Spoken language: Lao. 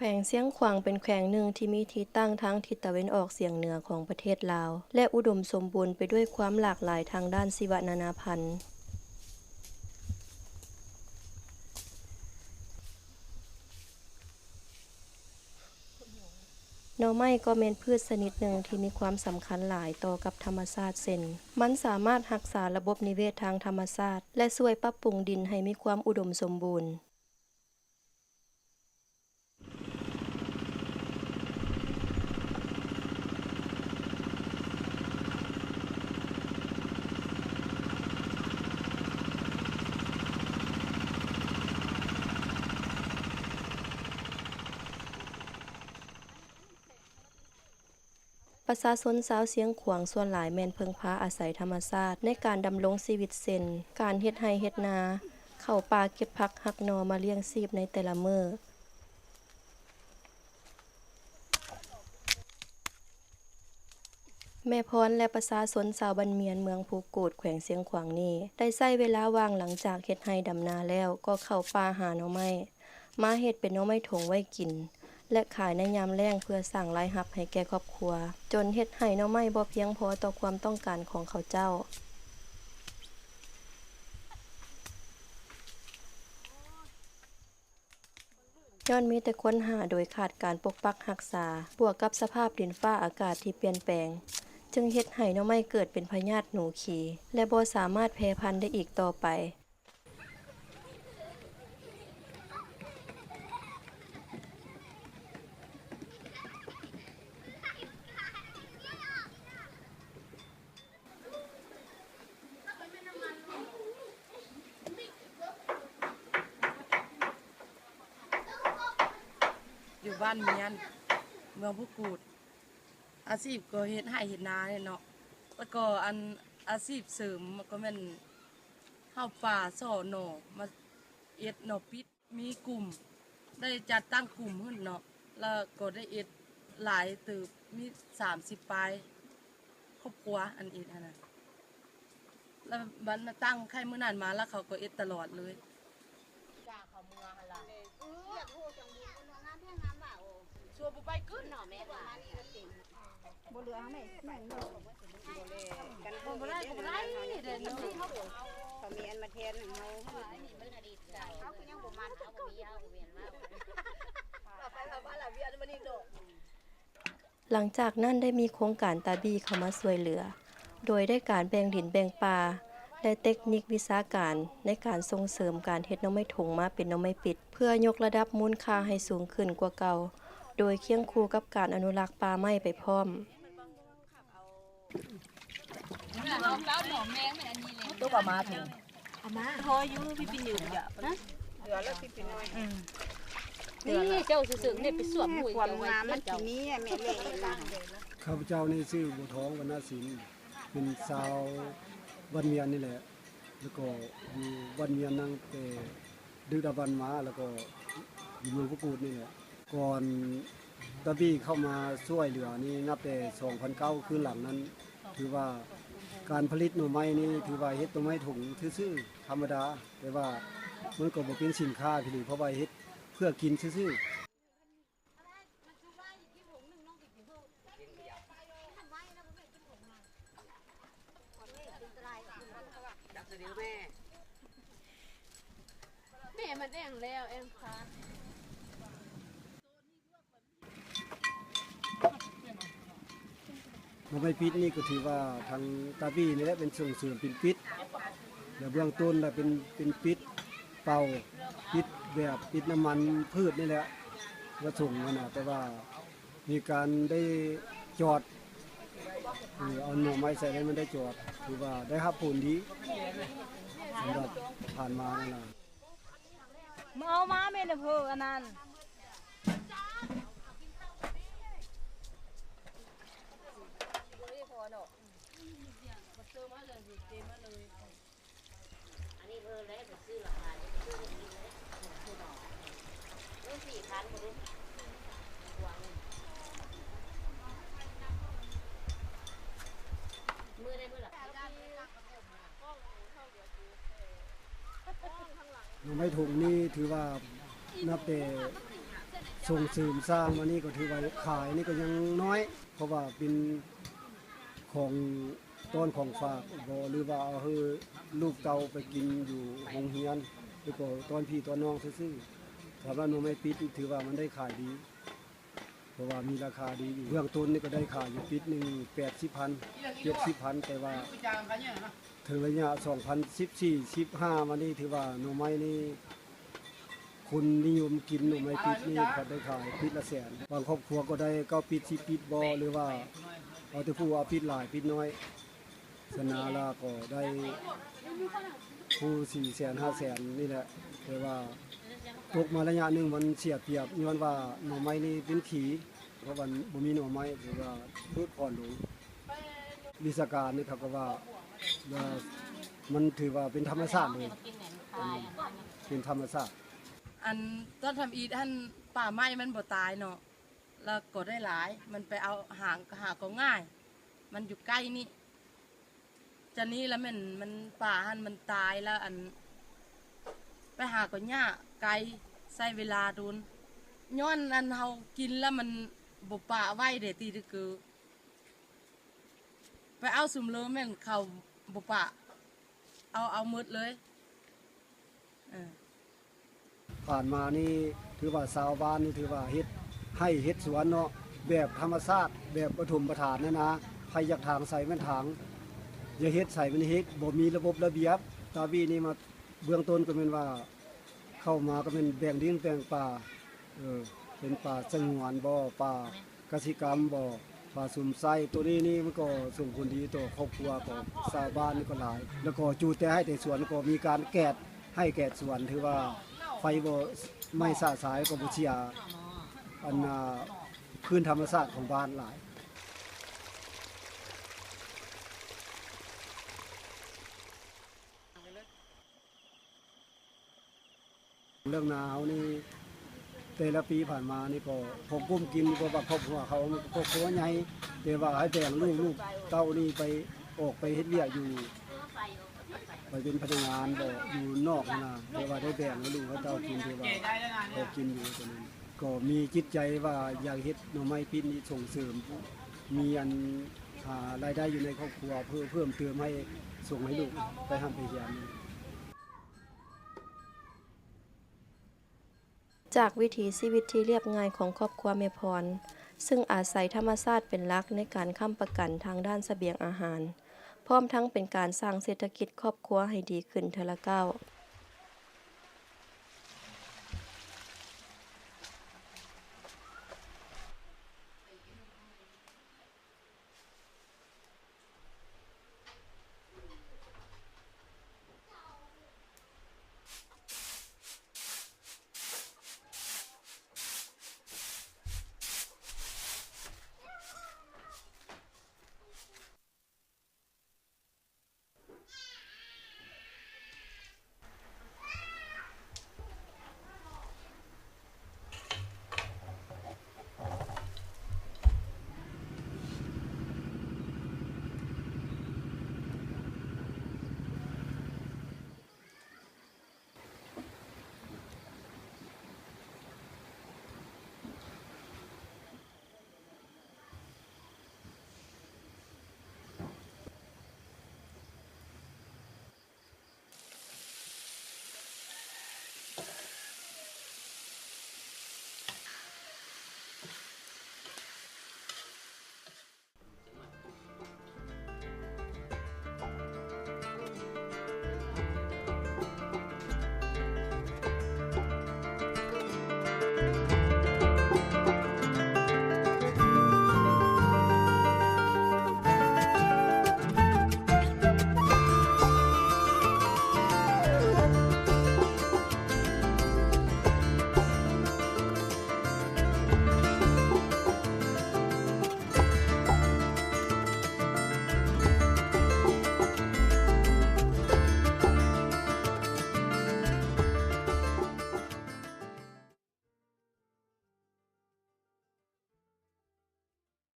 ແຂວງຊຽງຂວາງເປັນແຂວງໜຶ່ງທີ່ມີທີ່ຕັ້ງທາງທິດຕາເວັນອອກສຽງເໜືອຂອງປະເທດລາວ ແລະ ອຸດົມສົມບູນໄປດ້ວຍຄວາມຫຼາກຫຼາຍທາງດ້ານຊີວະນານາພັນ. ໜໍ່ໄມ້ກໍແມ່ນພືດຊະນິດໜຶ່ງທີ່ມີຄວາມສຳຄັນຫຼາຍຕໍ່ກັບທຳມະຊາດ ເຊັ່ນ ມັນສາມາດຮັກສາລະບົບນິເວດທາງທຳມະຊາດ ແລະ ຊ່ວຍປັບປຸງດິນໃຫ້ມີຄວາມອຸດົມສົມບູນ. ປະຊາຊົນຊາວຊຽງຂວາງສ່ວນຫຼາຍແມ່ນເພິ່ງພາອາໄສທຳມະຊາດໃນການດຳລົງຊີວິດ ເຊັ່ນ ການເຮັດໄຮ່ເຮັດນາ, ເຂົ້າປ່າເກັບຜັກຫັກໜໍ່ມາລ້ຽງຊີບໃນແຕ່ລະມື້. ແມ່ພອນ ແລະ ປະຊາຊົນຊາວບ້ານມຽນ ເມືອງພູກູດ ແຂວງຊຽງຂວາງນີ້ ໄດ້ໃຊ້ເວລາວ່າງຫຼັງຈາກເຮັດໄຮ່ດຳນາແລ້ວ ກໍເຂົ້າປ່າຫາໜໍ່ໄມ້ ມາເຮັດເປັນໜໍ່ໄມ້ຖົງໄວ້ກິນ ແລະ ຂາຍໃນຍາມແລ້ງເພື່ອສ້າງລາຍຮັບໃຫ້ແກ່ຄອບຄົວ, ຈົນເຮັດໃຫ້ໜໍ່ໄມ້ບໍ່ພຽງພໍຕໍ່ຄວາມຕ້ອງການຂອງເຂົາເຈົ້າ. ຍ້ອນມີແຕ່ຄົນຫາໂດຍຂາດການປົກປັກຮັກສາ, ບວກກັບສະພາບດິນຟ້າອາກາດທີ່ປ່ຽນແປງ, ຈຶ່ງເຮັດໃຫ້ໜໍ່ໄມ້ເກີດເປັນພະຍາດໜູຂີ້ ແລະ ບໍ່ສາມາດແຜ່ພັນໄດ້ອີກຕໍ່ໄປ. ຢູ່ບ້ານມຽນ ເມືອງພູກູດ, ອາຊີບກໍເຮັດໄຮ່ເຮັດນານີ້ເນາະ, ແລ້ວກໍອັນ ອາຊີບເສີມກໍແມ່ນເຮົາປາ ຊໍ່ໜໍ່ ມາເອັດໜໍ່ປິດ. ມີກຸ່ມ ໄດ້ຈັດຕັ້ງກຸ່ມຂຶ້ນເນາະ ແລ້ວກໍໄດ້ເອັດຫຼາຍເຕີບ ມີສາມສິບປາຍຄອບຄົວ ອັນເອັດຫັ້ນນະ ແລ້ວບັດມາຕັ້ງໄຂ່ມື້ນັ້ນມາ ແລ້ວເຂົາກໍເອັດຕະຫຼອດເລີຍ. ບໍ່ເຫຼືອເຮົາແມ່ ແມ່ນບໍ່? ບໍ່ໄດ້ ບໍ່ໄດ້ເດ້ ເຂົາມີອັນມາແທນໃຫ້ເຮົາ. ຫຼັງຈາກນັ້ນໄດ້ມີໂຄງການຕາບີເຂົ້າມາຊ່ວຍເຫຼືອ ໂດຍໄດ້ການແບ່ງດິນແບ່ງປ່າ ແລະ ເຕັກນິກວິຊາການໃນການສົ່ງເສີມການເຮັດໜໍ່ໄມ້ຖົງມາເປັນໜໍ່ໄມ້ປິດ ເພື່ອຍົກລະດັບມູນຄ່າໃຫ້ສູງຂຶ້ນກວ່າເກົ່າ ໂດຍຄຽງຄູ່ກັບການອະນຸລັກປ່າໄມ້ໄປພ້ອມ. ຕົກເອົາມາເຖິງ ເອົາມາ ພໍຢູ່ ພີ່ປີນຢູ່ ເຫຼືອແລ້ວ ພີ່ປີນ້ອຍ. ນີ້ເຈົ້າຊື່ໆ ນີ້ໄປສວມຫຸຍ ຄວາມງາມມັນຊິມີ ແມ່ເລະ. ຂ້າພະເຈົ້ານີ້ຊື່ ບົວທອງ ວັນນະສິນ ເປັນຊາວບ້ານມຽນນີ້ແຫຼະ ແລ້ວກໍຢູ່ບ້ານມຽນຕັ້ງແຕ່ດຶກດຳບັນມາ ແລ້ວກໍຢູ່ເມືອງພູກູດນີ້ແຫຼະ. ກ່ອນຕາບີເຂົ້າມາຊ່ວຍເຫຼືອນີ້ ນັບແຕ່ສອງພັນເກົ້າ ຄືນຫຼັງນັ້ນ ຖືວ່າການຜະລິດໜໍ່ໄມ້ນີ້ ຖືວ່າເຮັດໜໍ່ໄມ້ຖົງຊື່ໆ ທຳມະດາ, ແຕ່ວ່າມັນກໍບໍ່ເປັນສິນຄ້າອີ່ຫຼີ ເພາະວ່າເຮັດເພື່ອກິນຊື່ໆ. ແມ່ມັນແອ່ງແລ້ວແອ່ງຄາ. ໜໍ່ໄມ້ປິດນີ້ກໍຖືວ່າທາງຕາບີນີ້ແຫຼະເປັນສົ່ງເສີມເປັນປິດ ແລະ ເບື້ອງຕົ້ນລະເປັນ ເປັນປິດເປົ່າ ປິດແບບປິດນ້ຳມັນພືດນີ້ແຫຼະ ມາສົ່ງຫັ້ນນະ ແຕ່ວ່າມີການໄດ້ຈອດ ເອີ ເອົາໜໍ່ໄມ້ໃສ່ໃຫ້ມັນໄດ້ຈອດ ຖືວ່າໄດ້ຮັບຜົນດີ ສຳລັບຜ່ານມານັ້ນນະ. ມາເອົາມາແມ່ນເພິ່ນອັນນັ້ນ ໜໍ່ໄມ້ຖົງນີ້ຖືວ່ານັບແຕ່ສ ສົ່ງເສີມສ້າງມານີ້ກໍຖືວ່າຂາຍນີ້ກໍຍັງນ້ອຍ ເພາະວ່າເປັນຂອງຕ້ອນຂອງຝາກບໍ ຫຼືວ່າເອົາໃຫ້ລູກເຕົ້າໄປກິນຢູ່ໂຮງຮຽນ ຫຼືກໍຕ້ອນພີ່ຕ້ອນນ້ອງຊື່ໆ. ສຳລັບໜໍ່ໄມ້ປິດນີ້ຖືວ່າມັນໄດ້ຂາຍດີ ເພາະວ່າມີລາຄາດີຢູ່ ເບື້ອງຕົ້ນນີ້ກໍໄດ້ຂາຍຢູ່ປິດໜຶ່ງແປດສິບພັນ ເຈັດສິບພັນ ແຕ່ວ່າເຖິງໄລຍະສອງພັນສິບສີ່ ສິບຫ້າມານີ້ ຖືວ່າໜໍ່ໄມ້ນີ້ ຄົນນິຍົມກິນໜໍ່ໄມ້ປິດນີ້ກໍໄດ້ຂາຍປິດລະແສນ ບາງຄອບຄົວກໍໄດ້ເກົ້າປິດ ສິບປິດບໍ ຫຼືວ່າເອົາແຕ່ຜູ້ເອົາປິດຫຼາຍປິດນ້ອຍ ຊະນະລະກໍໄດ້ຜູ້ສີ່ແສນ ຫ້າແສນນີ້ແຫຼະ ແຕ່ວ່າຕົກມາໄລຍະໜຶ່ງມັນເສຍປຽບ ຍ້ອນວ່າໜໍ່ໄມ້ນີ້ເປັນຂີ ເພາະວ່າບໍ່ມີໜໍ່ໄມ້ ຖືວ່າຫຼຸດຜ່ອນລົງ. ວິຊາການນີ້ເຂົາກໍວ່າ ວ່າມັນຖືວ່າເປັນທຳມະຊາດເລີຍ ເປັນທຳມະຊາດ. ອັນຕອນທຳອິດຫັ້ນ ປ່າໄມ້ມັນບໍ່ຕາຍເນາະ ລະກໍໄດ້ຫຼາຍ ມັນໄປເອົາຫາ ຫາກໍງ່າຍ ມັນຢູ່ໃກ້ນີ້. ຈາກນີ້ລະແມ່ນມັນ ປ່າຫັ້ນມັນຕາຍລະ ອັນ ໄປຫາກໍຍາກ ໄກ ໃຊ້ເວລາດົນ ຍ້ອນອັນເຮົາກິນລະມັນບໍ່ປະໄວ້ເດ ຕີດະກື ໄປເອົາຊຸມເລີແມ່ນເຂົາບໍ່ປະ ເອົາ ເອົາໝົດເລີຍ ເອີ. ຜ່ານມານີ້ຖືວ່າຊາວບ້ານນີ້ຖືວ່າເຮັດໄຮ່ເຮັດສວນເນາະ ແບບທຳມະຊາດ ແບບປະຖົມປະຖານຫັ້ນນະ ໃຜຢາກຖາງໃສແມ່ນຖາງ ຢາກເຮັດໃສແມ່ນເຮັດ ບໍ່ມີລະບົບລະບຽບ. ຕາວບີນີ້ມາເບື້ອງຕົ້ນກໍແມ່ນວ່າ ເຂົ້າມາກໍແມ່ນແບ່ງດິນແບ່ງປ່າ ເອີ ເປັນປ່າສະຫງວນບໍ ປ່າກະສິກຳບໍ ປ່າສຸມໄຊ. ໂຕນີ້ນີ້ມັນກໍສົ່ງຜົນດີຕໍ່ຄອບຄົວຂອງຊາວບ້ານນີ້ກໍຫຼາຍ ແລ້ວກໍຢູ່ແຕ່ໄຮ່ແຕ່ສວນກໍມີການແກດໄຮ່ແກດສວນ ຖືວ່າໄຟບໍ່ໄໝ້ຊະຊາຍ ກໍບໍ່ເສຍ ອັນ ອ່າ ພື້ນທຳມະຊາດຂອງບ້ານຫຼາຍ. ເລື່ອງນາເຮົານີ້ ແຕ່ລະປີຜ່ານມານີ້ກໍພໍກຸ້ມກິນ ເພາະວ່າຄອບຄົວເຮົາ ຄອບຄົວໃຫຍ່ ແຕ່ວ່າໃຫ້ແບ່ງລູກ ລູກເຕົ້ານີ້ໄປ ອອກໄປເຮັດວຽກຢູ່ ໄປເປັນພະນັກງານບໍ ຢູ່ນອກຫັ້ນນະ ແຕ່ວ່າໄດ້ແບ່ງໃຫ້ລູກໃຫ້ເຕົ້າກິນ ຖືວ່າພໍກິນຢູ່. ໂຕນັ້ນກໍມີຈິດໃຈວ່າຢາກເຮັດໜໍ່ໄມ້ປິດນີ້ສົ່ງເສີມ ມີອັນ ຫາລາຍໄດ້ຢູ່ໃນຄອບຄົວ ເພື່ອເພີ່ມເຕີມໃຫ້ສົ່ງໃຫ້ລູກໄປຮ່ຳໄປຮຽນ. ຈາກວິຖີຊີວິດທີ່ລຽບງ່າຍຂອງຄອບຄົວແມ່ພອນ ຊຶ່ງອາໄສທຳມະຊາດເປັນຫຼັກໃນການຄ້ຳປະກັນທາງດ້ານສະບຽງອາຫານ, ພ້ອມທັງເປັນການສ້າງເສດຖະກິດຄອບຄົວໃຫ້ດີຂຶ້ນເທື່ອລະກ້າວ.